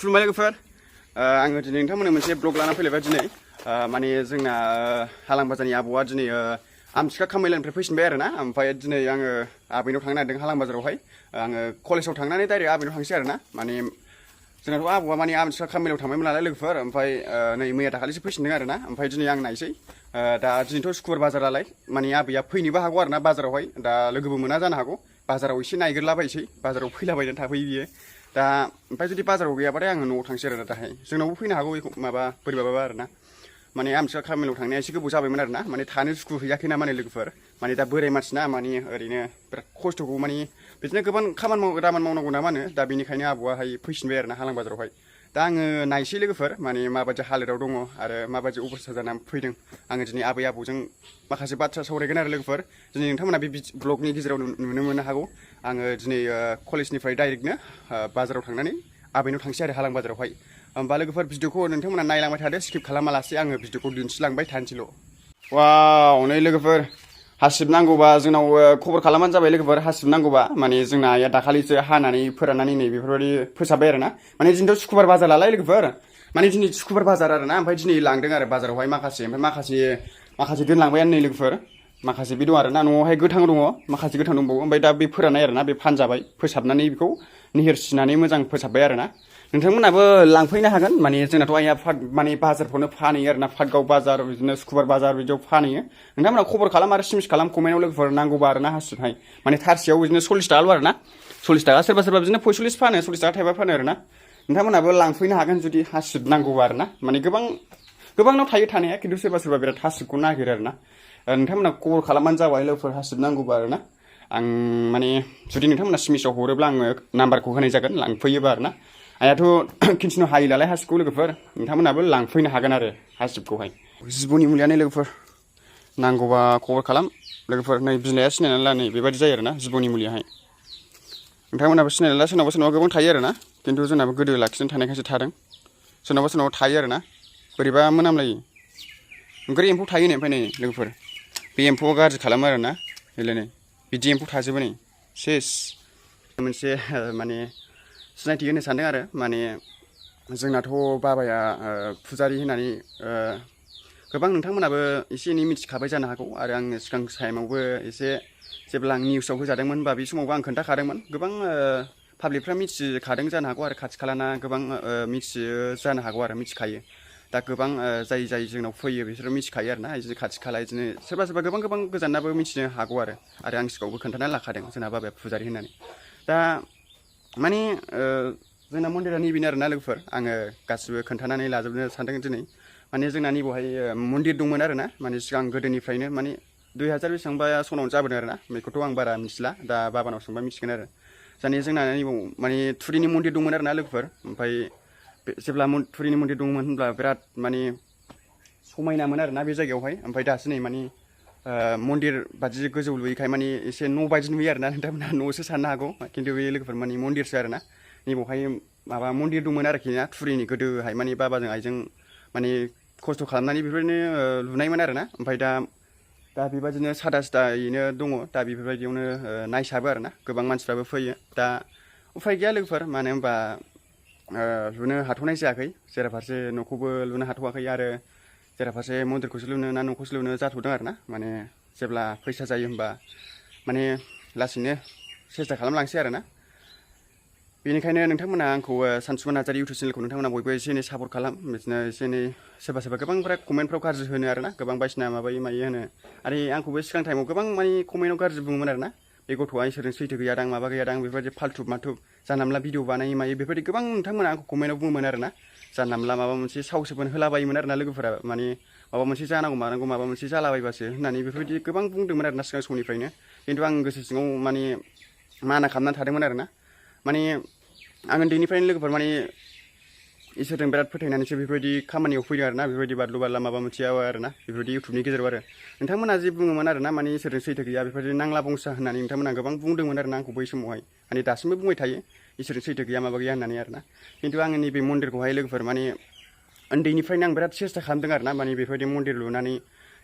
खुलुमबाय लोगोफोर आङो दिनै नोंथांमोननो मोनसे ब्लग लाना फैलायबाय दिनै माने जोंना हालां बाजारनि आबौआ दिनै आमथिखा खामायलानिफ्राय फैफिनबाय आरोना ओमफ्राय दिनै आङो आबैनाव थांनो नागिरदों हालां बाजारावहाय आङो कलेजाव थांनानै डाइरेक्ट आबैनाव थांसै आरोना माने जोंनाथ' आबौआ माने आमथिखा खामायलायाव थांबायमोन नालाय लोगोफोर ओमफ्राय नै मैया दाखालिसो फैफिनदों आरोना ओमफ्राय दिनै आं नायसै दा दिनैथ' सुक्रुबार बाजार नालाय माने आबैया फैनोबो हागौ आरोना बाजारावहाय दा लोगोबो मोना जानो हागौ बाजाराव एसे नायग्रोलाबायसै बाजाराव फैलाबायनानै थाफैयो बियो दा ओमफ्राय जुदि बाजाराव गैयाबाथाय आङो न'आव थांसै आरो दाहाय जोंनावबो फैनो हागौ माबा बोरैबाबा आरोना माने आमथिखा खामानियाव थांनाया एसे गोबाव जाबायमोन आरोना माने थानो सुखु हैयाखै ना माने लोगोफोर माने दा बोराय मानसि ना माने ओरैनो बिराद खस्थ'खौ माने बिदिनो गोबां दामान मावनांगौ ना मा होनो दा बेनिखायनो आबौआहाय फैफिनबाय आरोना हालां बाजारावहाय दा आङो नायसै लोगोफोर माने माबायदि हालोदाव दङ आरो माबायदि अबस्था जानानै फैदों आङो दिनै आबै आबौजों माखासे बाथ्रा सावरायगोन आरो लोगोफोर दिनै नोंथांमोना बे ब्लगनि गेजेराव नुनो मोननो हागौ आङो दिनै कलेजनिफ्राय डाइरेक्टनो बाजाराव थांनानै आबैनाव थांसै आरो हालां बाजारावहाय होमबा लोगोफोर भिडिअखौ नोंथांमोना नायलांबाय थादो स्किप खालामालासे आङो भिडिअखौ दिन्थिलांबाय थानोसैल' वाव नै लोगोफोर हासिब नांगौबा जोंनाव खबर खालामबानो जाबाय लोगोफोर हासिब नांगौबा माने जोंना आइया दाखालिसो हानानै फोराननानै नै बेफोरबायदि फोसाबबाय आरोना माने दिनैथ' सुक्रुबार बाजार नालाय लोगोफोर माने दिनै सुक्रुबार बाजार आरोना ओमफ्राय दिनै लांदों आरो बाजारावहाय माखासे दोनलांबायानो नै लोगोफोर माखासे बे दं आरोना न'आवहाय गोथां दङ माखासे गोथां दंबावो ओमफ्राय दा बे फोराननाय आरोना बे फानजाबाय फोसाबनानै बेखौ निहिर सिनानै मोजां फोसाबबाय आरोना नोंथांमोनाबो लांफैनो हागोन माने जोंनाथ' आइया माने बाजारफ्रावनो फानहैयो आरोना फाटगाव बाजार बिदिनो सुक्रुबार बाजार बिदियाव फानहैयो नोंथांमोना खबर खालाम आरो सिमिस खालाम कमेन्टआव लोगोफोर नांगौबा आरोना हासिबहाय माने थारसेयाव बिदिनो 40 थाखाल' आरोना 40 थाखा सोरबा बिदिनो 45 फानो 40 थाखा थाइबा फानो आरोना नोंथांमोनाबो लांफैनो हागोन जुदि हासिब नांगौबा आरोना माने गोबांनाव थायो थानाया खिन्थु सोरबा बिराद हासिबखौ नागिरो आरोना नोंथांमोना खबर खालामबानो जाबाय लोगोफोर हासिब नांगौबा आरोना आं माने जुदि नोंथांमोना सिमिसाव हरोब्ला आङो नाम्बारखौ होनाय जागोन लांफैयोबा आरोना आइयाथ' खिन्थिनो हायो नालाय हासिबखौ लोगोफोर नोंथांमोनाबो लांफैनो हागोन आरो हासिबखौहाय जिबौनि मुलियानो लोगोफोर नांगौबा खबर खालाम लोगोफोर नै बिलाइया सिनायनानै ला नै बेबायदि जायो आरोना जिबौनि मुलियाहाय नोंथांमोनाबो सिनायनानै ला सोरनावबा गोबां थायो आरोना खिन्थु जोंनाबो गोदो लाखिनानै थानायखायसो थादों सोरनावबा थायो आरोना बोरैबा मोनामलायो ओंख्रि एम्फौ थायो नै ओमफ्राय नै लोगोफोर बे एम्फौआ गाज्रि खालामो आरोना नै बिदि एम्फौ थाजोबो नै सेस मोनसे माने सिनायथि होनो सानदों आरो माने जोंनाथ' बाबाया फुजारि होननानै गोबां नोंथांमोनाबो एसे एनै मिथिखाबाय जानो हागौ आरो आङो सिगां टाइमावबो एसे जेब्ला आं निउसाव होजादोंमोन बा बे समावबो आं खोन्थाखादोंमोन गोबां पाब्लिकफ्रा मिथिखादों जानो हागौ आरो खाथि खालाना गोबां मिथियो जानो हागौ आरो मिथिखायो दा गोबां जाय जोंनाव फैयो बिसोरो मिथिखायो आरोना बिदिनो खाथि खाला बिदिनो सोरबा गोबां गोजानाबो मिथिनो हागौ आरो आं सिगाङावबो खोन्थानानै लाखादों जोंना बाबाया फुजारि होननानै दा माने जोंना मन्दिरा नैबेनो आरोना लोगोफोर आङो गासिबो खोन्थानानै लाजोबनो सानदों दिनै माने जोंना नैबावहाय मन्दिर दंमोन आरोना माने सिगां गोदोनिफ्रायनो माने 2000 बेसेबांबा सनावनो जाबोदों आरोना बेखौथ' आं बारा मिथिला दा बाबानाव सोंबा मिथिगोन आरो जोंना नैबाव माने थुरिनि मन्दिर दंमोन आरोना लोगोफोर ओमफ्राय जेब्ला थुरिनि मन्दिर दंमोन होनब्ला बिराद माने समायनामोन आरोना बे जायगायावहाय ओमफ्राय दासो नै माने मन्दिर बादि गोजौ लुयैखाय माने एसे न' बायदि नुयो आरोना नोंथांमोना न'सो साननो हागौ खिन्थु बे लोगोफोर माने मन्दिरसो आरोना नैबावहाय माबा मन्दिर दंमोन आरोखि ना थुरिनि गोदोहाय माने बाबाजों आइजों माने खस्थ' खालामनानै बेफोरबायदिनो लुनायमोन आरोना ओमफ्राय दा बेबायदिनो सादा सिदायैनो दङ दा बेफोरबायदियावनो नायसाबो आरोना गोबां मानसिफ्राबो फैयो दा उफाय गैया लोगोफोर मानो होनबा लुनो हाथ'नाय जायाखै जेराफारसे न'खौबो लुनो हाथ'वाखै आरो जेराफारसे मन्दिरखौसो लुनो ना न'खौसो लुनो जाथ'दों आरोना माने जेब्ला फैसा जायो होमबा माने लासैनो सेस्था खालामलांसै आरोना बेनिखायनो नोंथांमोना आंखौ सानसुमा नार्जारि इउटुब चेनेलखौ नोंथांमोना बयबो एसे एनै सापर्ट खालाम बिदिनो एसे एनै सोरबा गोबांफ्रा कमेन्टफ्राव गाज्रि होनो आरोना गोबां बायदिसिना माबायो मायो होनो आरो आंखौबो सिगां टाइमाव गोबां माने कमेन्टआव गाज्रि बुङोमोन आरोना बे गथ'आ इसोरजों सैथो गैयादां माबा गैयादां बेफोरबायदि फाल्थुब माथुब जानला मोनला भिडिअ बानायो मायो बेफोरबायदि गोबां नोंथांमोना आंखौ कमेन्टआव बुङोमोन आरोना जानला मोनला माबा मोनसे सावसोबोन होलाबायोमोन आरोना लोगोफोरा माने माबा मोनसे जानांगौ माबा मोनसे जालाबायबासो होननानै बेफोरबायदि गोबां बुंदोंमोन आरोना सिगां समनिफ्रायनो खिन्थु आं गोसो सिङाव माने माना खालामनानै थादोंमोन आरोना माने आं उन्दैनिफ्रायनो लोगोफोर माने इसोरजों बिराद फोथायनानैसो बेफोरबायदि खामानियाव फैदों आरोना बेफोरबायदि बादलु बादला माबा मोनसे आरोना बेफोरबायदि इउटुबनि गेजेराव आरो नोंथांमोना जे बुङोमोन आरोना माने इसोरजों सैथो गैया बेफोरबायदि नांला बंसा होननानै नोंथांमोना गोबां बुंदोंमोन आरोना आंखौ बै समावहाय माने दासिमबो बुंबाय थायो इसोरजों सैथो गैया माबा गैया होननानै आरोना खिन्थु आङो नैबे मन्दिरखौहाय लोगोफोर माने उन्दैनिफ्रायनो आं बिराद सेस्था खालामदों आरोना माने बेफोरबायदि मन्दिर लुनानै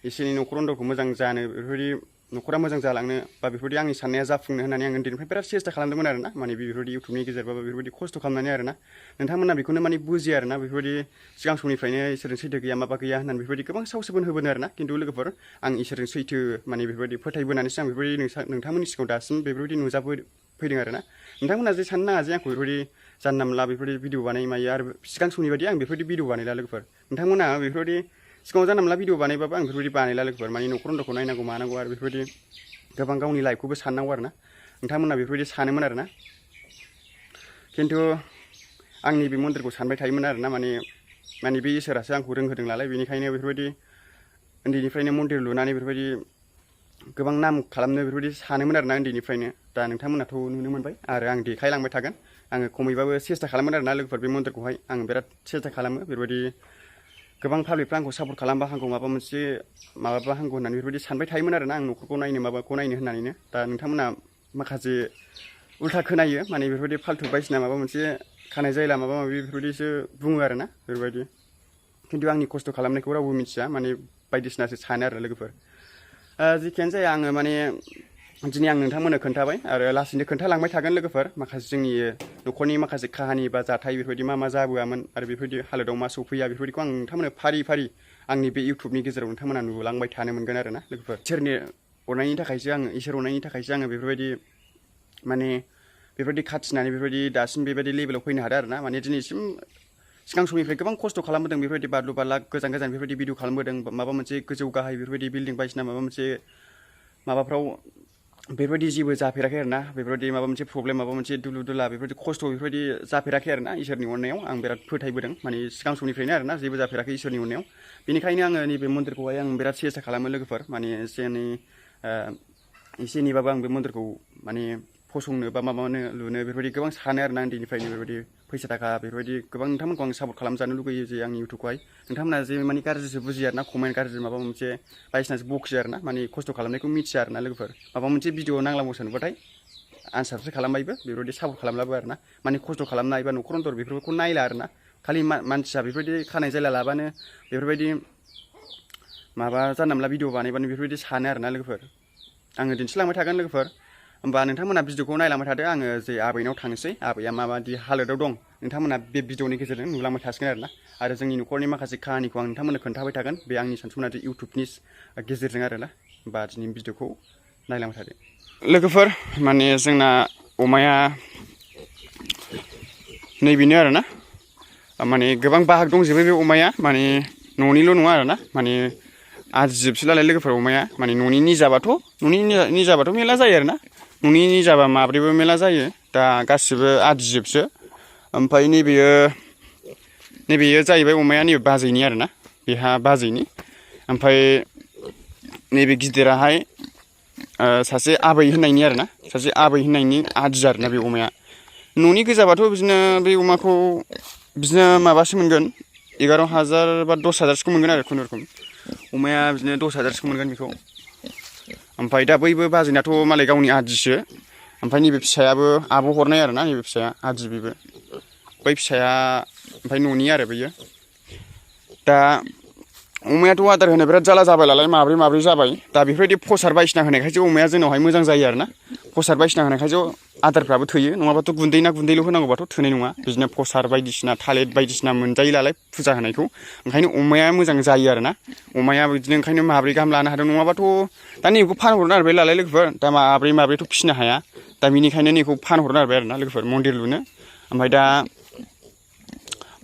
एसे एनै न'खर दरखौ मोजां जानो बेफोरबायदि न'खरा मोजां जालांनो बा बेफोरबायदि आंनि साननाया जाफुंनो होननानै आं उन्दैनिफ्राय बिराद सेस्था खालामदोंमोन आरोना माने बेफोरबायदि इउटुबनि गेजेरबाबो बेफोरबायदि खस्थ' खालामनानै आरोना नोंथांमोना बेखौनो माने बुजियो आरोना बेफोरबायदि सिगां समनिफ्रायनो इसोरजों सैथो गैया माबा गैया होननानै बेफोरबायदि गोबां सावसोबोन होबोनो आरोना खिन्थु लोगोफोर आं इसोरजों सैथो माने बेफोरबायदि फोथायबोनानैसो आं बेफोरबायदि नोंथांमोननि सिगाङाव दासिम बेफोरबायदि नुजाफैदों आरोना नोंथांमोना जे साननो नाङा जे आंखौ बेफोरबायदि जानला मोनला बेफोरबायदि भिडिअ बानाय मायो आरो सिगां समनि बायदि आं बेफोरबायदि भिडिअ बानायला लोगोफोर नोंथांमोना बेफोरबायदि सिगाङाव जानला मोनला भिडिअ बानायबाबो आं बेफोरबायदि बानायला लोगोफोर माने न'खर न'खरखौ नायनांगौ मानांगौ आरो बेफोरबायदि गोबां गावनि लाइफखौबो साननांगौ आरोना नोंथांमोना बेफोरबायदि सानोमोन आरोना खिन्थु आंनि बे मन्दिरखौ सानबाय थायोमोन आरोना माने बे इसोरासो आंखौ रोंहोदों नालाय बेनिखायनो बेफोरबायदि उन्दैनिफ्रायनो मन्दिर लुनानै बेफोरबायदि गोबां नाम खालामनो बेफोरबायदि सानोमोन आरोना उन्दैनिफ्रायनो दा नोंथांमोनाथ' नुनो मोनबाय आरो आं देखायलांबाय थागोन आङो खमैबाबो सेस्था खालामोन आरोना लोगोफोर बे मन्दिरखौहाय आं बिराद सेस्था खालामो बेफोरबायदि गोबां पाब्लिकफ्रा आंखौ सापर्ट खालामबा आंखौ माबाबा हांगौ होननानै बेफोरबायदि सानबाय थायोमोन आरोना आं न'खरखौ नायनो माबाखौ नायनो होननानैनो दा नोंथांमोना माखासे उल्था खोनायो माने बेफोरबायदि फाल्थु बायदिसिना माबा मोनसे खानाय जायला माबा माबि बेफोरबायदिसो बुङो आरोना बेफोरबायदि खिन्थु आंनि खस्थ' खालामनायखौ रावबो मिथिया माने बायदिसिनासो सानो आरो लोगोफोर जिखियानो जाया आङो माने दिनै आं नोंथांमोननो खोन्थाबाय आरो लासैनो खोन्थालांबाय थागोन लोगोफोर माखासे जोंनि न'खरनि माखासे काहानि बा जाथाय बेफोरबायदि मा जाबोआमोन आरो बेफोरबायदि हालोदाव मा सौफैया बेफोरबायदिखौ आं नोंथांमोननो फारि फारि आंनि बे इउटुबनि गेजेराव नोंथांमोना नुलांबाय थानो मोनगोन आरोना लोगोफोर इसोर अननायनि थाखायसो आङो बेफोरबायदि माने बेफोरबायदि खाथिनानै बेफोरबायदि दासिम बेबायदि लेभेलाव फैनो हादों आरोना माने दिनैसिम सिगां समनिफ्राय गोबां खस्थ' खालामबोदों बेफोरबायदि बादलु बादला गोजान बेफोरबायदि भिडिअ खालामबोदों माबा मोनसे गोजौ गाहाय बेफोरबायदि बिल्डिं बायदिसिना माबा मोनसे माबाफ्राव बेफोरबायदि जेबो जाफेराखै आरोना बेफोरबायदि माबा मोनसे प्रब्लेम माबा मोनसे दुलु दुला बेफोरबायदि खस्थ' बेफोरबायदि जाफेराखै आरोना इसोरनि अननायाव आं बिराद फोथायबोदों माने सिगां समनिफ्रायनो आरोना जेबो जाफेराखै इसोरनि अननायाव बेनिखायनो आङो नैबे मन्दिरखौहाय आं बिराद सेस्था खालामो लोगोफोर माने एसे एनैबाबो आं बे मन्दिरखौ माने फसंनो बा माबानो लुनो बेफोरबायदि गोबां सानो आरोना उन्दैनिफ्रायनो बेफोरबायदि फैसा थाखा बेफोरबायदि गोबां नोंथांमोनखौ आं सापर्ट खालामजानो लुगैयो जे आंनि इउटुबखौहाय नोंथांमोना जे माने गाज्रिसो बुजियो आरोना कमेन्ट गाज्रि माबा मोनसे बायदिसिनासो बखियो आरोना माने खस्थ' खालामनायखौ मिथिया आरोना लोगोफोर माबा मोनसे भिडिअ नांलांबावसो नुबाथाय आनसाबसो खालामबायबो बेफोरबायदि सापर्ट खालामलाबो आरोना माने खस्थ' खालामनाय बा न'खर अनथर बेफोरखौ नायला आरोना खालि मानसिया बेफोरबायदि खानाय जायला लाबानो बेफोरबायदि माबा जानला मोनला भिडिअ बानायबानो बेफोरबायदि सानो आरोना लोगोफोर आङो दिन्थिलांबाय थागोन लोगोफोर होमबा नोंथांमोना भिडिअखौ नायलांबाय थादो आङो जे आबैनाव थांनोसै आबैया माबायदि हालोदाव दं नोंथांमोना बे भिडिअनि गेजेरजों नुलांबाय थासिगोन आरोना आरो जोंनि न'खरनि माखासे काहानिखौ आं नोंथांमोननो खोन्थाबाय थागोन बे आंनि सानसुमनाय इउटुबनि गेजेरजों आरोना होमबा दिनै भिडिअखौ नायलांबाय थादो लोगोफोर माने जोंना अमाया नैबेनो आरोना माने गोबां बाहाग दंजोबो बे अमाया माने न'निल' नङा आरोना माने आदिजोबसो नालाय लोगोफोर अमाया माने न'नि निजाबाथ' मेरला जायो आरोना न'नि निजाबा माब्रैबो मेरला जायो दा गासिबो आदिजोबसो ओमफ्राय नैबेयो जाहैबाय अमाया नैबे बाजैनि आरोना बेहा बाजैनि ओमफ्राय नैबे गिदिराहाय सासे आबै होननायनि आरोना सासे आबै होननायनि आदि आरोना बे अमाया न'नि गोजाबाथ' बिदिनो बे अमाखौ बिदिनो माबासो मोनगोन 11,000 बा 10,000सोखौ मोनगोन आरो खुनुरुखुम अमाया बिदिनो 10,000सोखौ मोनगोन बेखौ ओमफ्राय दा बैबो बाजैनाथ' मालाय गावनि आदिसो ओमफ्राय नैबे फिसायाबो आब' हरनाय आरोना नैबे फिसाया आदि बेबो बै फिसाया ओमफ्राय न'नि आरो बैयो दा अमायाथ' आदार होनो बिराद जाल्ला जाबाय नालाय माब्रै जाबाय दा बेफोरबायदि प्रसार बायदिसिना होनायखायसो अमाया जोंनावहाय मोजां जायो आरोना प्रसार बायदिसिना होनायखायसो आदारफ्राबो थोयो नङाबाथ' गुन्दैल' होनांगौबाथ' थोनाय नङा बिदिनो प्रसार बायदिसिना थालिर बायदिसिना मोनजायो नालाय फुजा होनायखौ ओंखायनो अमाया मोजां जायो आरोना अमाया बिदिनो ओंखायनो माब्रै गाहाम लानो हादों नङाबाथ' दा नैखौ फानहरनो नागिरबाय नालाय लोगोफोर दा माब्रैथ' फिसिनो हाया दा बेनिखायनो नैखौ फानहरनो नागिरबाय आरोना लोगोफोर मन्दिर लुनो ओमफ्राय दा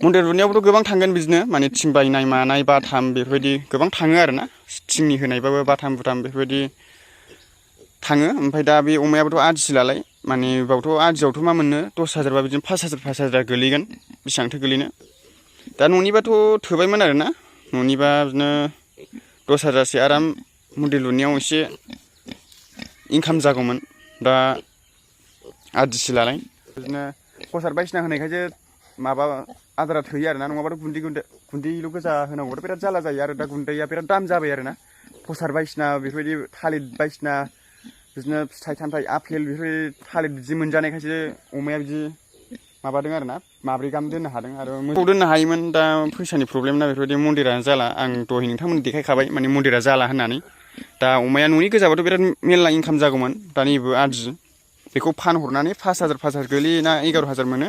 मन्दिर लुनायावबोथ' गोबां थांगोन बिदिनो माने थिं बायनाय मानाय बाथाम बेफोरबायदि गोबां थाङो आरोना थिंनि होनायबाबो बाथाम बेफोरबायदि थाङो ओमफ्राय दा बे अमायाबोथ' आदिसो नालाय माने बावथ' आदियावथ' मा मोननो 10,000 बा बिदिनो 5,000 गोलैगोन बेसेबांथो गोलैनो दा न'निबाथ' थोबायमोन आरोना न'निबा बिदिनो 10,000सो आराम मन्दिर लुनायाव एसे इनकाम जागौमोन दा आदिसो नालाय बिदिनो प्रसाद बायदिसिना होनायखायसो माबा आदारा थोयो आरोना नङाबाथ' गुन्दैल' गोजा होनांगौबाथ' बिराद जाल्ला जायो आरो दा गुन्दैया बिराद दाम जाबाय आरोना प्रसाद बायदिसिना बेफोरबायदि थालिर बायदिसिना बिदिनो फिथाइ सामथाइ आपेल बेफोरबायदि थालिर बिदि मोनजानायखायसो अमाया बिदि माबादों आरोना माब्रै गाहाम दोननो हादों आरो मोसौ दोननो हायोमोन दा फैसानि प्रब्लेम ना बेफोरबायदि मन्दिरानो जाला आं दहाय नोंथांमोननो देखायखाबाय माने मन्दिरा जाला होननानै दा अमाया न'नि गोजाबाथ' बिराद मेरला इनकाम जागौमोन दानिबो आदि बेखौ फानहरनानै 5,000 गोलैयोना 11,000 मोनो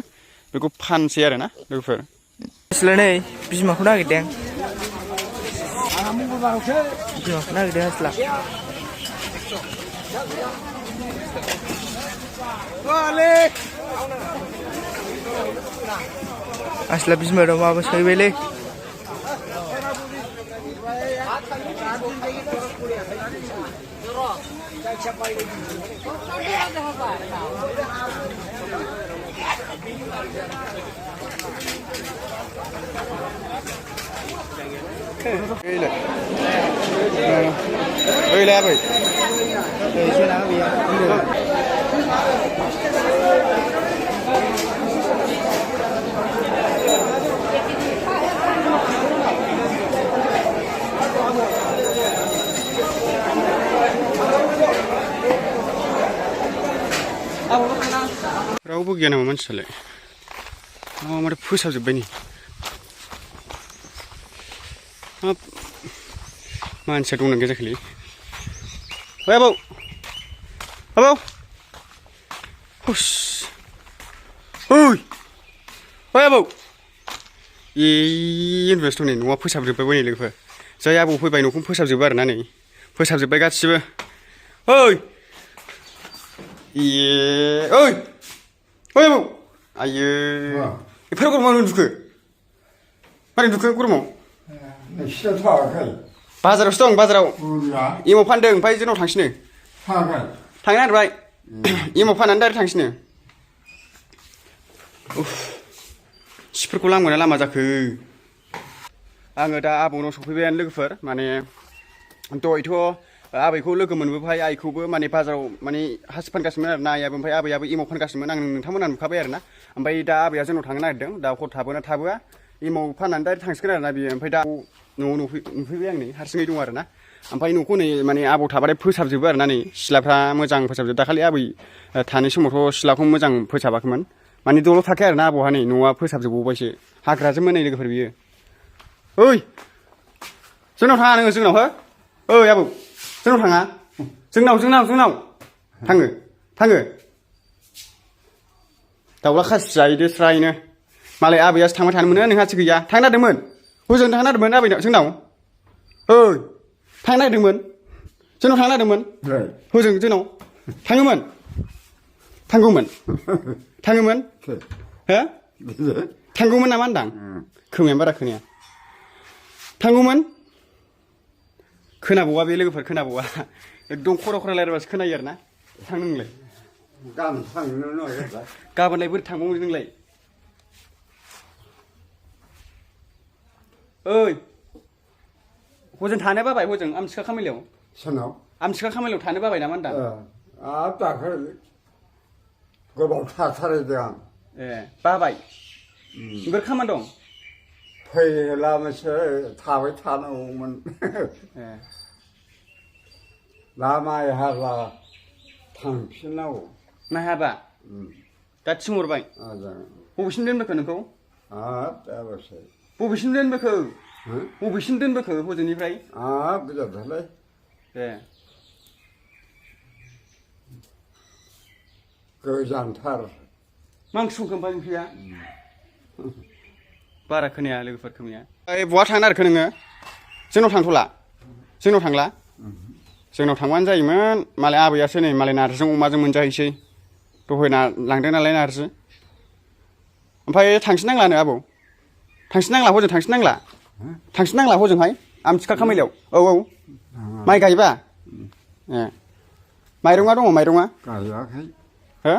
बेखौ फानसै आरो ना लोगोफोर नै बिमाखौ नागिरदों बिमाखौ नागिरदों आसला आसला बिमा दं माबा सैबायलै Ơi là vậy. रावबो गैया नामा मानसियालाय माथो फोसाबजोब्बाय नै मानसिया दंना गैया जाखोलै ओइ आबौ आबौ हुस ओइ ओइ आबौ इनभेस्ट दं नै न'आ फोसाबजोब्बाय नै लोगोफोर जाय आबौ फैबाय न'खौ फोसाबजोबो आरोना नै फोसाबजोब्बाय गासिबो ओइ ओइ ओइ आबौ आयो एफाराब गरमाव मानो उन्दुखो मारै उन्दुखो गरमाव बाजारावसो दं बाजाराव एमाव फानदों ओमफ्राय जोंनाव थांसिनो थांनो नागिरबाय एमाव फाननानै डाइरेक्ट थांसिनो सिफोरखौ लामगोन ना लामा जाखो आङो दा आबौनाव सफैबायानो लोगोफोर माने दहायथ' आबैखौ लोगो मोनबोबाय आइखौबो माने बाजाराव माने हासि फानगासिनोमोन आरो ना आइयाबो ओमफ्राय आबैयाबो एमाव फानगासिनोमोन आं नोंथांमोना नुखाबाय आरो ना ओमफ्राय दा आबैया जोंनाव थांनो नागिरदों दा हर थाबोना थाबोआ एमाव फाननानै डाइरेक्ट थांसिगोन आरो ना बियो ओमफ्राय दा न'आव नुफैबाय आं नै हारसिङै दं आरो ना ओमफ्राय न'खौ नै माने आबौ थाबाथाय फोसाबजोबो आरो ना नै सिथ्लाफ्रा मोजां फोसाबजोबो दाखालि आबै थानाय समावथ' सिथ्लाखौ मोजां फोसाबाखैमोन माने दलर थाखाया आरो ना आबौहा नै न'आ फोसाबजोबबावबायसो हाग्राजों नै लोगोफोर बियो ओइ जोंनाव थाङा नोङो जोंनाव हो ओइ आबौ जोंनाव थाङा जोंनाव थाङो दाउला खासि जाहैदो स्रायनो मालाय आबैयासो थांबाय थानो मोनो नोंहासो गैया थांनो नागिरदोंमोन हजों थांनो नागिरदोंमोन आबैनाव जोंनाव ओइ थांनो नागिरदोंमोन जोंनाव थांनो नागिरदोंमोन हजों जोंनाव थाङोमोन हो थांगौमोन नामा होनदां खोमायानो बारा खोनाया थांगौमोन खोनाबावा बे लोगोफोर खोनाबावा एकदम खरा रायलायबासो खोनायो आरो ना थांनो नोंलाय गाबोनलाय बोरै थांबावो नोंलाय ओइ हजों थानो बाबाय हजों आमथिखा खामायलायाव सोरनाव आमथिखा खामायलायाव थानो बाबाय नामा होनदां दाखो गोबाव थाथारदों आं ए बाबाय ओमफ्राय खामानि दं फैला मोनसे थाबाय थानांगौमोन ए दा माइ हाब्ला थांफिननांगौ माइ हाबा दा थिनहरबाय बबेसिम दोनबोखो नोंखौ बबेसिम दोनबोखो हजोंनिफ्राय गोजानथारलै ए गोजानथार मा ओंख्रि संखो ओमफ्राय ओंख्रिया बारा खोनाया लोगोफोर खोमाया ओइ बहा थांनो नागिरखो नोङो जोंनाव थांथ'ला जोंनाव थांबानो जायोमोन मालाय आबैयासो नै मालाय नारजिजों अमाजों मोनजाहैसै दहाय लांदों नालाय नारजि ओमफ्राय थांसिननांलानो आबौ हजों थांसिननांला हजोंहाय आमथिखा खामायलायाव औ माइ गायबा ए माइरङा दङ माइरङा गायाखै हो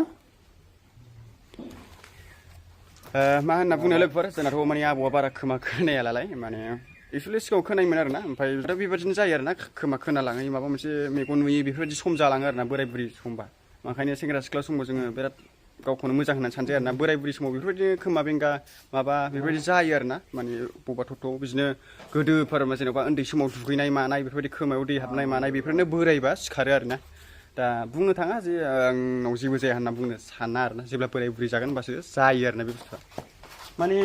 मा होनना बुंनो लोगोफोर जोंनाथ' माने आबौआ बारा खोमा खोनायालाय माने एक्सुवेलि सिगाङाव खोनायोमोन आरो ना ओमफ्राय दा बेबादिनो जायो आरो ना खोमा खोनालाङै माबा मोनसे मेगन नुयै बेफोरबायदि सम जालाङो आरो ना बोराय बुरि समबा ओंखायनो सेंग्रा सिख्ला समाव जोङो बिराद गावखौनो मोजां होननानै सानजायो आरो ना बोराय बुरि समाव बेफोरबायदिनो खोमा बेंगा माबा बेफोरबायदि जायो आरो ना माने बबेबा थथ' बिदिनो गोदोफोर जेनेबा उन्दै समाव दुगैनाय मानाय बेफोरबायदि खोमायाव दै हाबनाय मानाय बेफोरनो बोरायबा सिखारो आरो ना दा बुंनो थाङा जे आंनाव जेबो जाया होनना बुंनो साना आरो ना जेब्ला बोराय बुरि जागोन होनबासो जायो आरो ना बे बुस्थुआ माने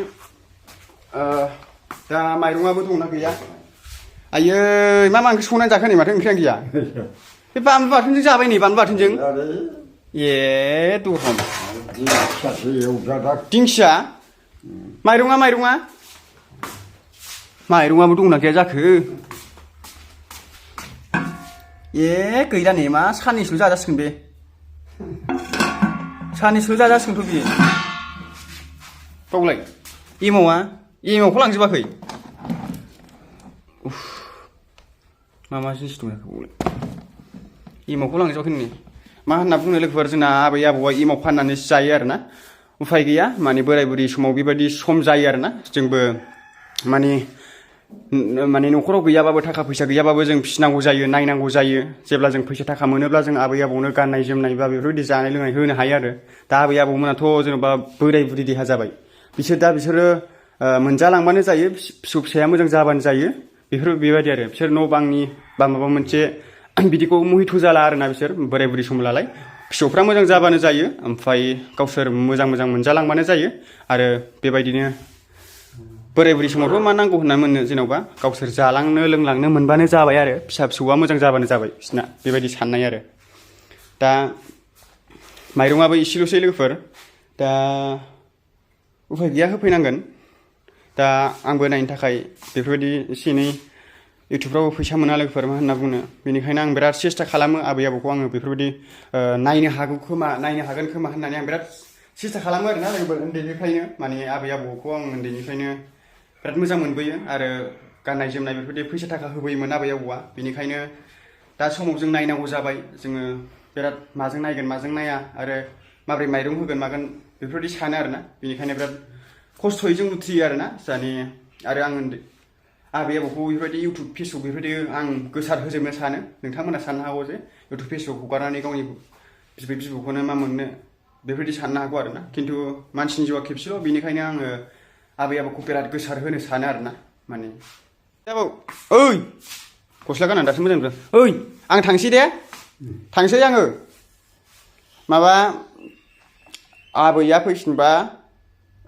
दा माइरङाबो दंना गैया आयै मा ओंख्रि संनानै जाखो नै माथो ओंख्रियानो गैया बे बानलु बाथोनजों जाबाय नै बानलु बाथोनजों ए दरहम दिंखियासो एवजादा दिंखिया माइरङा माइरङाबो दंना गैया जाखो ए गैला नै मा साननैसोल' जाजासिगोन बे साननैसोल' जाजासिगोनथ' बियो बावलाय एमावखौ लांजोबाखै मा जिनिस दं बावलाय एमावखौ लांजोबाखै नै मा होनना बुंनो लोगोफोर जोंना आबै आबौआ एमाव फाननानै जायो आरोना उफाय गैया माने बोराय बुरि समाव बेबायदि सम जायो आरोना जोंबो माने न'खराव गैयाबाबो थाखा फैसा गैयाबाबो जों फिसिनांगौ जायो नायनांगौ जायो जेब्ला जों फैसा थाखा मोनोब्ला जों आबै आबौनो गाननाय जोमनाय बा बेफोरबायदि जानाय लोंनाय होनो हायो आरो दा आबै आबौमोनाथ' जेन'बा बोराय बुरि देहा जाबाय बिसोरो मोनजालांबानो जायो फिसौ फिसाया मोजां जाबानो जायो बेबायदि आरो बिसोर न' बांनि बा माबा मोनसे बिदिखौ मोहिथ' जाला आरोना बिसोर बोराय बुरि समलालाय फिसौफ्रा मोजां जाबानो जायो ओमफ्राय गावसोर मोजां मोनजालांबानो जायो आरो बेबायदिनो बोराय बुरि समावथ' मा नांगौ होनना मोनो जेन'बा गावसोर जालांनो लोंलांनो मोनबानो जाबाय आरो फिसा फिसौआ मोजां जाबानो जाबाय बिसिना बेबायदि साननाय आरो दा माइरङाबो इसेल'सै लोगोफोर दा उफाय गैया होफैनांगोन दा आंबो नायनो थाखाय बेफोरबायदि एसे एनै इउटुबफ्रावबो फैसा मोना लोगोफोर मा होनना बुंनो बेनिखायनो आं बिराद सेस्था खालामो आबै आबौखौ आङो बेफोरबायदि नायनो हागोन खोमा होननानै आं बिराद सेस्था खालामो आरोना लोगोफोर उन्दैनिफ्रायनो माने आबै आबौखौ आं उन्दैनिफ्रायनो बिराद मोजां मोनबोयो आरो गाननाय जोमनाय बेफोरबायदि फैसा थाखा होबोयोमोन आबै आबौआ बेनिखायनो दा समाव जों नायनांगौ जाबाय जोङो बिराद माजों नायगोन माजों नाया आरो माबोरै माइरं होगोन मागोन बेफोरबायदि सानो आरोना बेनिखायनो बिराद खस्थ'यै जों उथ्रियो आरोना आरो आं आबै आबौखौ बेफोरबायदि इउटुब फेसबुक बेफोरबायदि आं गोसार होजोबनो सानो नोंथांमोना साननो हागौ जे इउटुब फेसबुक हगारनानै गावनि बिबौखौनो मा मोननो बेफोरबायदि साननो हागौ आरोना खिन्थु मानसिनि जिउआ खेबसेल' बेनिखायनो आङो आबै आबौखौ बिराद गोसार होनो सानो आरोना माने आबौ ओइ गस्ला गाननानै दासो मोजां नुदों ओइ आं थांसै दे थांसै आङो माबा आबैया फैफिनबा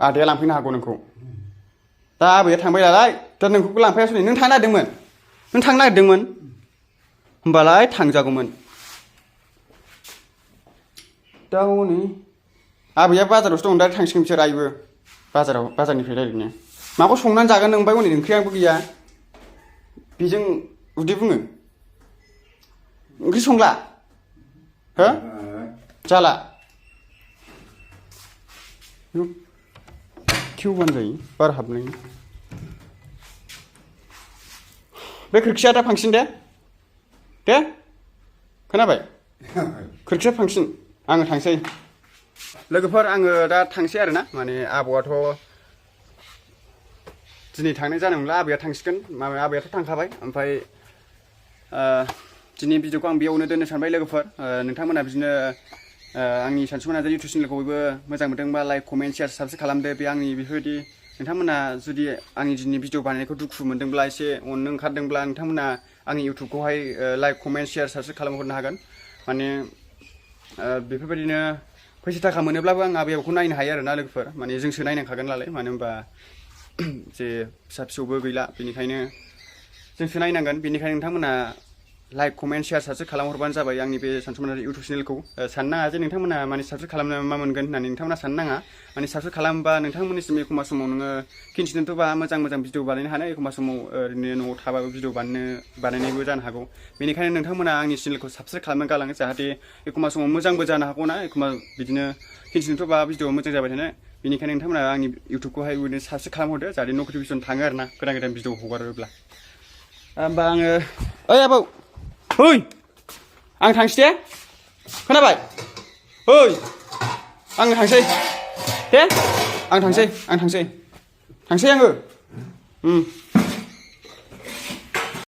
आदाया लांफैनो हागौ नोंखौ दा आबैया थांबाय नालाय दा नोंखौबो लांफैयासै नों थांनो नागिरदोंमोन होमबालाय थांजागौमोन दा हनै आबैया बाजारावसो दं दा थांसिगोन बिसोर आइबो बाजारनिफ्राय डाइरेक्टनो माखौ संनानै जागोन नोंबाय हनै ओंख्रियाबो गैया बेजों उदै बुङो ओंख्रि संला हो जाला खेवबानो जायो बार हाबनायनि बे खोरखिया दा फांसिन दे खोनाबाय खोरखिया फांसिन आङो थांसै लोगोफोर आङो दा थांसै आरोना माने आबौआथ' दिनै थांनाय जानाय नंला आबैया थांसिगोन आबैयाथ' थांखाबाय ओमफ्राय दिनै भिडिअखौ आं बेयावनो दोननो सानबाय लोगोफोर नोंथांमोना बिदिनो आंनि सानसुमा नार्जारि इउटुब चेनेलखौ बयबो मोजां मोनदोंबा लाइक कमेन्ट शेयार साबस्क्राइब खालामदो बे आंनि बेफोरबायदि नोंथांमोना जुदि आंनि दिनै भिडिअ बानायनायखौ दुखु मोनदोंब्ला एसे अननो ओंखारदोंब्ला नोंथांमोना आंनि इउटुबखौहाय लाइक कमेन्ट शेयार साबस्क्राइब खालामहरनो हागोन माने बेफोरबायदिनो फैसा थाखा मोनोब्लाबो आं आबै आबौखौ नायनो हायो आरोना लोगोफोर माने जोंसो नायनांखागोन नालाय मानो होनबा जे फिसा फिसौबो गैला बेनिखायनो जोंसो नायनांगोन बेनिखायनो नोंथांमोना लाइक कमेन्ट शेयार साबस्क्राइब खालामहरबानो जाबाय आंनि बे सानसुमा नार्जारि इउटुब चेनेलखौ साननो नाङा जे नोंथांमोना माने साबस्क्राइब खालामनो मा मोनगोन होननानै नोंथांमोना साननो नाङा माने साबस्क्राइब खालामबा नोंथांमोननिसिम एखम्बा समाव नोङो खिन्थिनोथ'बा मोजां भिडिअ बानायनो हानो एखम्बा समाव ओरैनो न'आव थाबाबो भिडिअ बानायनायबो जानो हागौ बेनिखायनो नोंथांमोना आंनि चेनेलखौ साबस्क्राइब खालामनानै गालाङो जाहाथे एखम्बा समाव मोजांबो जानो हागौ ना एखम्बा बिदिनो खिन्थिनोथ'बा भिडिअ मोजां जाबाय थानो बेनिखायनो नोंथांमोना आंनि इउटुबखौहाय बिदिनो साबस्क्राइब खालामहरदो जाहाथे नटिफिकेसन थाङो आरोना गोदान भिडिअ हगारोब्ला होमबा आङो ओइ आबौ ओइ आं थांसै दे खोनाबाय ओइ आं थांसै दे आं थांसै आङो